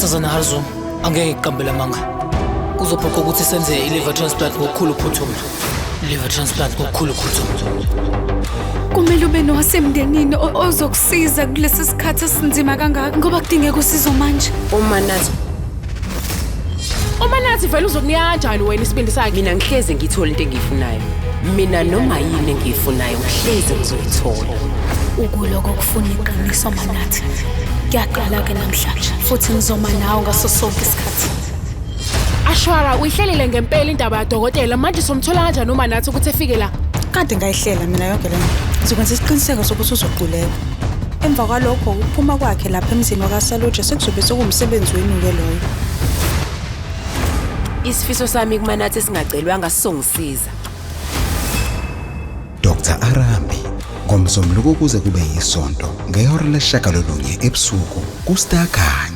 Nkosazana Harzum, angeke ngiqambele amanga. Kuzophoqa ukuthi senze i-liver transplant ngokukhulu ukuphuthuma. Liver transplant ngokukhulu ukuphuthuma. Kumele ube nowasemndenini ozokusiza kulesi sikhathi esinzima kangaka ngoba kudingeka usizo manje. Umanathi Umanathi vele uzokunika kanjani wena isibindi sakhe? Mina ngihlezi ngithola into engiyifunayo. Mina noma yini engiyifunayo ngihlezi ngizoyithola. Ukulwa kokufuna iqiniso Manathi. Kuyaqala-ke namhlanje futhi ngizoma nawe ngaso sonke isikhathi. Ashwara uyihlelile ngempela indaba yadokotela manje somthola kanjani uManathi ukuthi efike la? Kade ngayihlela mina yonke le nto. Ngizokwenza isiqiniseko sokuthi uzoquleka. Emva kwalokho ukuphuma kwakhe lapha emzini wakaSaluja sekuzobe sekuwumsebenzi wenu-ke loyo. Isifiso sami kuManathi esingacelwanga sizongisiza. Dr Arambi ngomsombuluko kuze kube yisonto ngehora lesishagalolunye ebusuku kuStar Khanya.